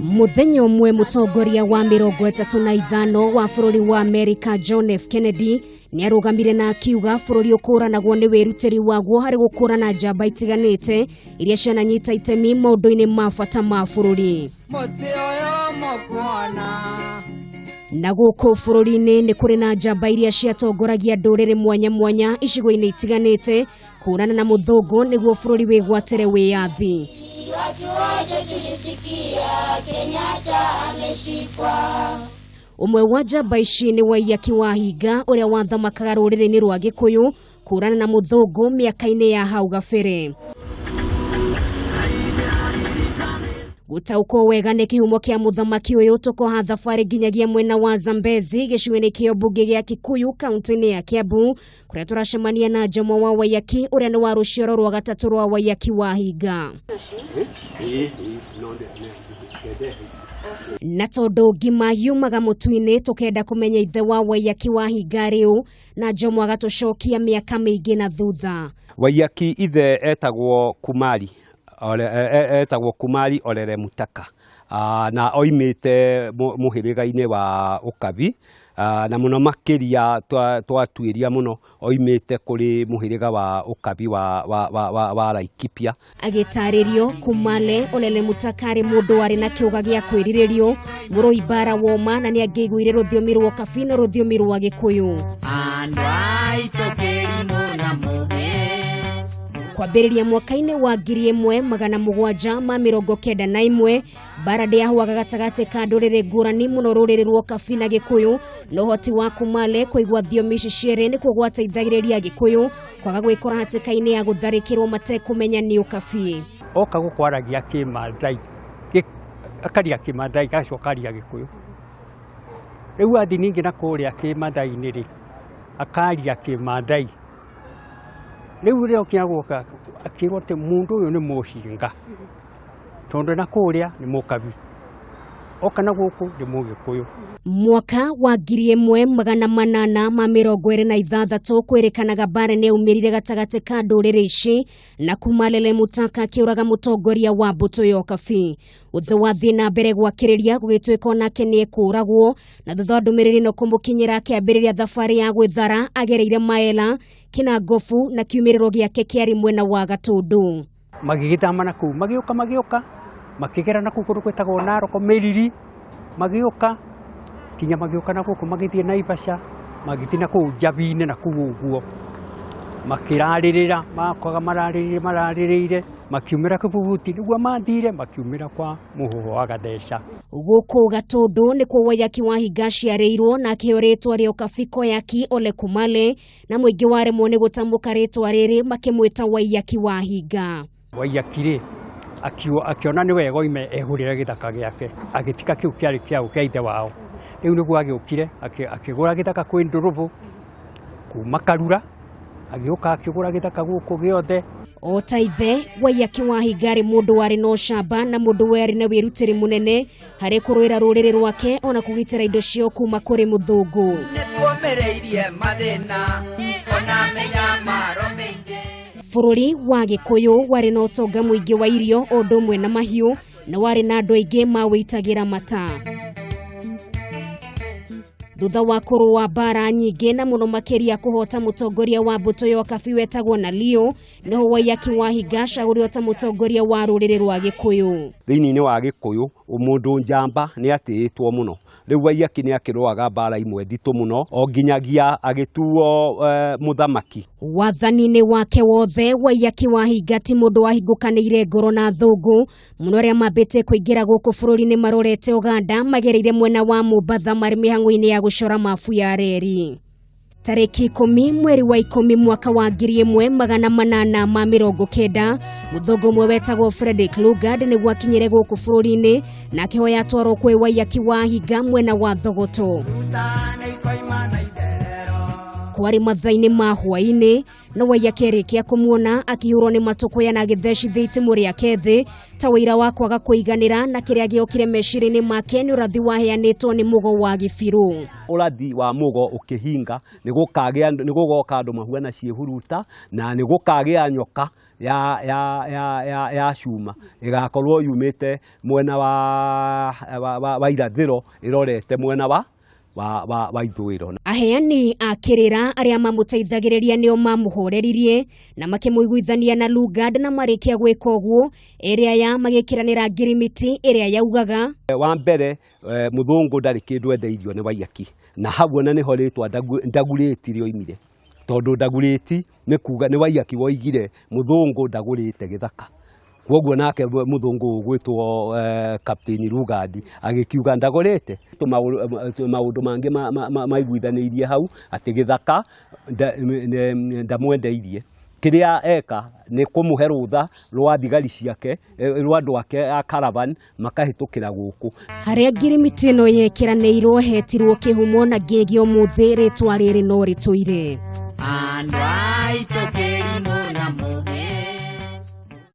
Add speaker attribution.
Speaker 1: Mũthenya ũmwe mũtongoria wa 35 wa bũrũri wa Amerika John F Kennedy nĩ arũgamire na akiuga bũrũri ũkũranagwo nĩ wĩrutĩri waguo harĩ gũkũrana njamba itiganĩte iria ciananyita itemi maũndũ-inĩ ma bata ma bũrũri.
Speaker 2: Mũtĩ ũyũ mũkuona.
Speaker 1: Na gũkũ bũrũri-inĩ nĩ kũrĩ na njamba iria ciatongoragia ndũrĩrĩ mwanya mwanya icigo-inĩ itiganĩte kũũrana na mũthũngũ nĩguo bũrũri wĩgwatĩre wĩyathi.
Speaker 3: Watu wote tulisikia Kenyatta ameshikwa.
Speaker 1: Ũmwe wa njamba ici nĩ Waiyaki wa Hinga ũrĩa wathamakaga rũrĩrĩ-inĩ rwa Gĩkũyũ kũũrana na mũthũngũ mĩaka-inĩ ya hau gabere. Gũtaũkwo wega nĩ kĩhumo kĩa mũthamaki ũyũ tũkoha thabarĩ nginyagia mwena wa Zambezi gĩcigo-inĩ kĩa mbunge gĩa Kikuyu kaunti-inĩ ya Kiambu kũrĩa tũracemania na Njomo wa Waiyaki ũrĩa nĩ wa rũciaro rwa gatatũ rwa Waiyaki wa Hinga. Na tondũ ngima yumaga mũtu-inĩ tũkenda kũmenya ithe wa Waiyaki wa Hinga rĩu na Njomo agatũcokia mĩaka mĩingĩ na thutha.
Speaker 4: Waiyaki ithe etagwo Kumari etagwo Kumari Olere Mutaka na oimĩte mũhĩrĩga-inĩ wa Ũkabi na mũno makĩria twatuĩria mũno oimĩte kũrĩ mũhĩrĩga wa Ũkabi wa Laikipia.
Speaker 1: Agĩtarĩrio Kumale Olele Mutaka arĩ mũndũ warĩ na kĩũga gĩa kwĩrirĩrio mũrũi mbara woma na nĩ angĩaiguire rũthiomi rwa Ũkabi na rũthiomi rwa Gĩkũyũ.
Speaker 2: Andũ aitũ kĩrimũ na mũgĩ.
Speaker 1: Kwambĩrĩria mwaka-inĩ wa 1791 mbara ndĩahũaga gatagatĩ ka ndũrĩrĩ ngũrani mũno rũrĩrĩ rwa Ũkabi na Gĩkũyũ na ũhoti wa Kumale kũigua thiomi ici cierĩ nĩkuo gwateithagĩrĩria Gĩkũyũ kwaga gwĩkora hatĩka-inĩ ya gũtharĩkĩrwo matekũmenya nĩ Ũkabi.
Speaker 5: Oka gũkwaragia Kĩmathai, akaria Kĩmathai agacoka aria Gĩkũyũ. Rĩu athiĩ ningĩ na kũrĩa Kĩmathai-inĩ rĩ, akaria Kĩmathai. Rĩu rĩrĩa okinya gũka akĩrwo atĩ mũndũ ũyũ nĩ mũhinga tondũ na kũrĩa nĩ mũkabi, oka na gũkũ nĩ mũgĩkũyũ.
Speaker 1: Mwaka wa 1826 kwĩrĩkanaga mbara nĩ yaumĩrire gatagatĩ ka ndũrĩrĩ ici na Kumale Mutaka akĩũraga mũtongoria wa mbũtũ ya Ũkabi. Ũthũ wathiĩ na mbere gwakĩrĩria gũgĩtuĩka onake nĩ ekũũragwo na thutha wa ndũmĩrĩri ĩno kũmũkinyĩra akĩambĩrĩria thabarĩ ya gwĩthara agereire Maela, Kĩnangobu na kiumĩrĩro gĩake kĩarĩ mwena wa Gatũndũ.
Speaker 5: Magĩgĩthama na kũu magĩũka magĩũka makĩgera na kũu kũndũ gwĩtagwo Narok Mĩriri magĩũka kinya magĩũka na gũkũ magĩthiĩ Naivasha magĩthiĩ na kũu Njabinĩ na kũu ũguo makĩrarĩrĩra makoga mararĩrĩire mararĩrĩire makiumĩra Kĩbubuti nĩguo mathire makiumĩra kwa mũhũhũ wa Gatheca.
Speaker 1: Gũkũ Gatũndũ nĩkuo Waiyaki wa Hinga aciarĩirwo na akĩheo rĩtwa rĩa Ũkabi Koyaki Ole Kumale na mũingĩ waremwo nĩ gũtamũka rĩtwa rĩrĩ makĩmwĩta Waiyaki wa Hinga.
Speaker 5: Waiyaki rĩ akiona nĩ wega oime egũrĩre gĩthaka gĩake agĩtiga kĩu kĩarĩ kĩao kĩa ithe wao. Rĩu nĩguo agĩũkire akĩgũra gĩthaka kwĩ Ndũrũbũ kuma Karura agĩũka akĩgũra gĩthaka gũkũ gĩothe.
Speaker 1: O ta ithe Waiyaki wa Hinga arĩ mũndũ warĩ na ũcamba na mũndũ warĩ na wĩrutĩri mũnene harĩ kũrũĩra rũrĩrĩ rwake ona kũgitĩra indo ciao kuma kũrĩ mũthũngũ.
Speaker 2: Nĩtuomĩrĩirie mathĩna ona mĩnyamaro mĩingĩ.
Speaker 1: Bũrũri wa Gĩkũyũ warĩ na ũtonga mũingĩ wa irio o ũndũ ũmwe na mahiũ na warĩ na andũ aingĩ mawĩitagĩra mata. Thutha wa kũrũa mbara nyingĩ na mũno makĩria kũhota mũtongoria wa mbũtũ ya Ũkabi wetagwo Nalio nĩho Waiyaki wa Hinga acagũrirwo ta mũtongoria wa rũrĩrĩ rwa Gĩkũyũ.
Speaker 4: Thĩinĩ wa Gĩkũyũ mũndũ njamba nĩ atĩĩtwo mũno. Rĩu Waiyaki nĩ akĩrũaga mbara imwe nditũ mũno o nginyagia agĩtuo mũthamaki.
Speaker 1: Wathani-inĩ wake wothe Waiyaki wa Hinga ti mũndũ wahingũkanĩire ngoro na thũngũ mũno arĩa mambĩte kũingĩra gũkũ bũrũri-inĩ marorete Uganda magereire mwena wa Mombatha marĩ mĩhang'o-inĩ ya gũcora mabu ya reri. Tarĩki 10 mweri wa 10 mwaka wa 1890 mũthũngũ ũmwe wetagwo Frederick Lugard nĩguo akinyire gũkũ bũrũri-inĩ na akĩhoya atwarwo kwĩ Waiyaki wa Hinga mwena wa Thogoto. Kwarĩ mathaa-inĩ ma hwaĩ-inĩ na Waiyaki arĩkia kũmuona akĩhũrwo nĩ matũkũya na agĩthecithia itimũ rĩake thĩ ta ũira wa kwaga kũiganĩra na kĩrĩa gĩokire meciria-inĩ make nĩ ũrathi waheanĩtwo nĩ Mũgo wa Gĩbirũ.
Speaker 4: Ũrathi wa Mũgo ũkĩhinga nĩ gũgoka andũ mahuana ciĩhuruta na nĩ gũkagĩa nyoka ya, ya, ya, ya, ya cuma ĩgakorwo yumĩte mwena wa, wa, wa, wa irathĩro ĩrorete mwena wa wa, wa, wa ithũĩro.
Speaker 1: Aheani a kĩrĩra arĩa mamũteithagĩrĩria nĩo mamũhoreririe na makĩmũiguithania na Lugard na marĩkia gwĩka ũguo ĩrĩa ya magĩkĩranĩra ngirimiti ĩrĩa yaugaga
Speaker 4: wa mbere mũthũngũ ndarĩ kĩndũ endeirio nĩ Waiyaki na hau ona nĩho rĩtwa ndagurĩti rĩoimire tondũ ndagurĩti nĩ kuga nĩ Waiyaki woigire mũthũngũ ndagũrĩte gĩthaka kwoguo nake mũthũngũ ũgwĩtwo Captain Lugard agĩkiuga ndagũrĩte. Maũndũ mangĩ maiguithanĩirie hau atĩ gĩthaka ndamwendeirie kĩrĩa eka nĩ kũmũhe rũtha rwa thigari ciake rwa andũ ake a caravan makahĩtũkĩra gũkũ.
Speaker 1: Harĩa ngirimiti ĩno yekĩranĩirwo hetirwo kĩhumo na nginyagia ũmũthĩ rĩtwa rĩrĩ no rĩtũire.
Speaker 2: Andũ aitũ.